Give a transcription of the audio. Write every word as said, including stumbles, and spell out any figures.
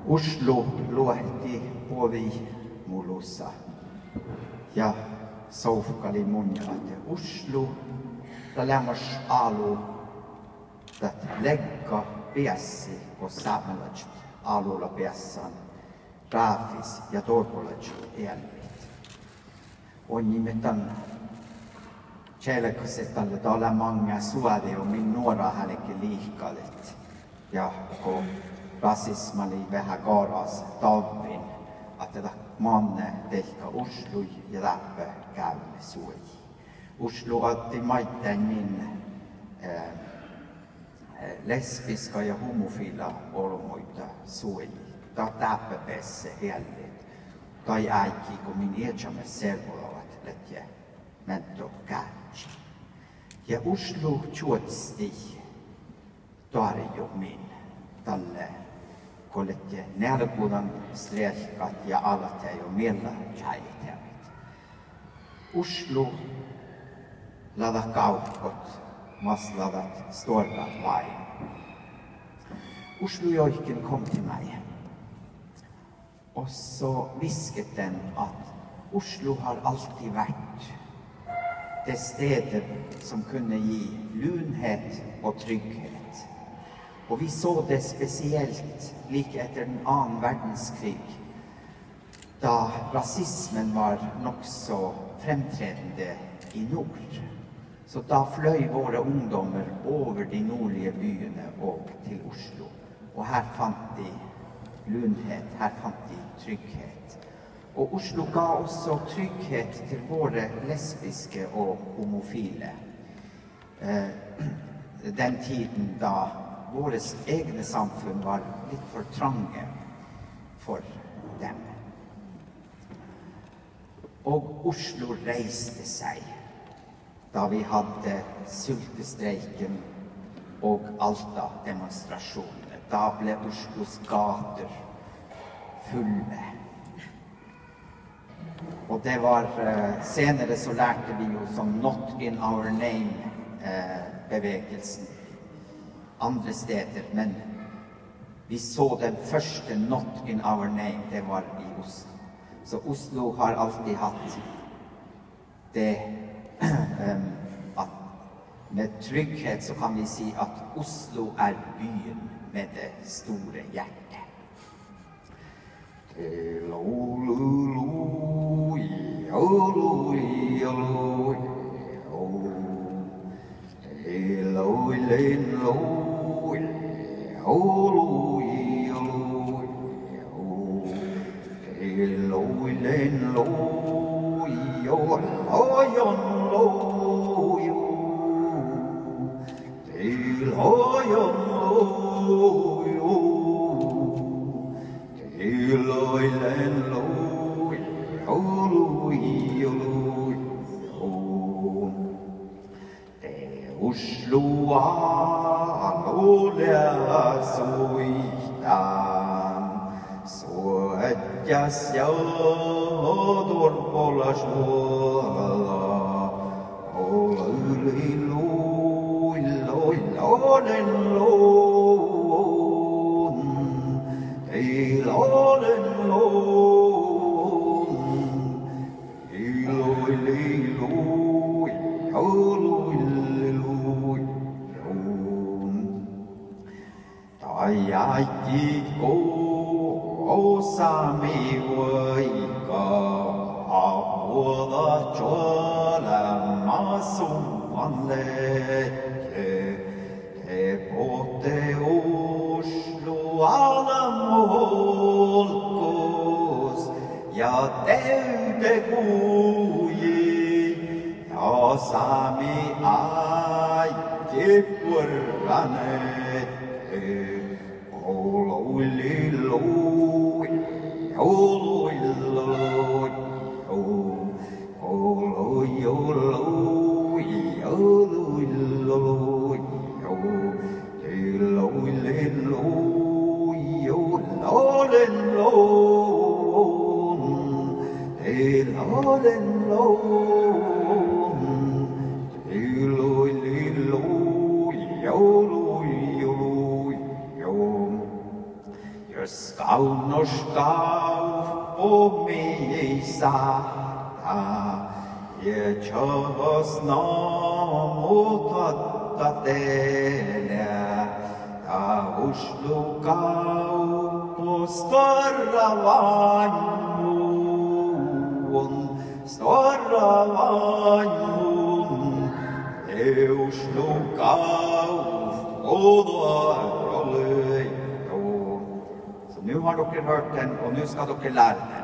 Oslo luohti bođii mu lusa ja sovkkalii munnje ahte Oslo, dat leamaš álo, dat leigga beassi go sápmelaččat álo lea beassan ráfis ja dorbolaččat eallit. Oinniimet dan čielgaset dalle, dat lea maŋŋá suođi, ja min nuoraid álge lihkadit. Ja go rasisma lei veahá garas davvin, ahte dat manne deike Osloi ja dáppe gávllesuoji. Oslo addii maiddái min, eh, eh, lesbiska ja homofila olbmuidda suoji. Dat dáppe beasset eallit daid áiggi go min iežamet servodagat ledje mentto gávžžan. Ja Oslo čuođistii doarjut min dalle, go ledje nealgodanstrehkat ja alde ja miella čájehit eamiid. Oslo lea dat gávpot, mas lea dat stuorra váimmu. Oslo joiken kom til meg. Og så hvisket den at Oslo har alltid vært det stedet som kunne gi lunhet og trygghet. Og vi så det spesielt like etter den annen verdenskrig, da rasismen var nokså fremtredende i nord. Så da fløy våre ungdommer over de nordlige byene og til Oslo. Og her fant de lunhet, her fant de trygghet. Og Oslo ga også trygghet til våre lesbiske og homofile. Eh, den tiden da våre egne samfunn var litt for trange for dem. Og Oslo reiste seg da vi hadde sultestreiken og Alta-demonstrasjonene. Da ble Oslos gater fulle. Og det var, eh, senere så lærte vi jo sånn Not in our name, eh, bevegelsen andre steder, men vi så den første Not in our name, det var i Oslo. Så Oslo har alltid hatt det, em, at med trygghet så kan vi si at Oslo er byen med det store hjertet. De Oslo álo lea suoittán, suožžas ja dorbolaš vuođa. Olui, lui, loi, lolen, lon, di, lolen, lon. Iloi, liloi, aului, liloi, lon. Daid áiggit go sámi vuoiga, a vuođa čuola ma suvvan ledje. De bohte Oslo almmu olggos ja devde guji ja sámi áiggi buorre ledje. Olui, liloi, olui, liloi, lon. Jus Aunnoš gávpot mii sáhttá, ja čohos na muhto de lea, dat Oslo gávpot stuorra váimmun, stuorra váimmun, Oslo gávpot. Så nu har dere hørt den, og nå skal dere lære den.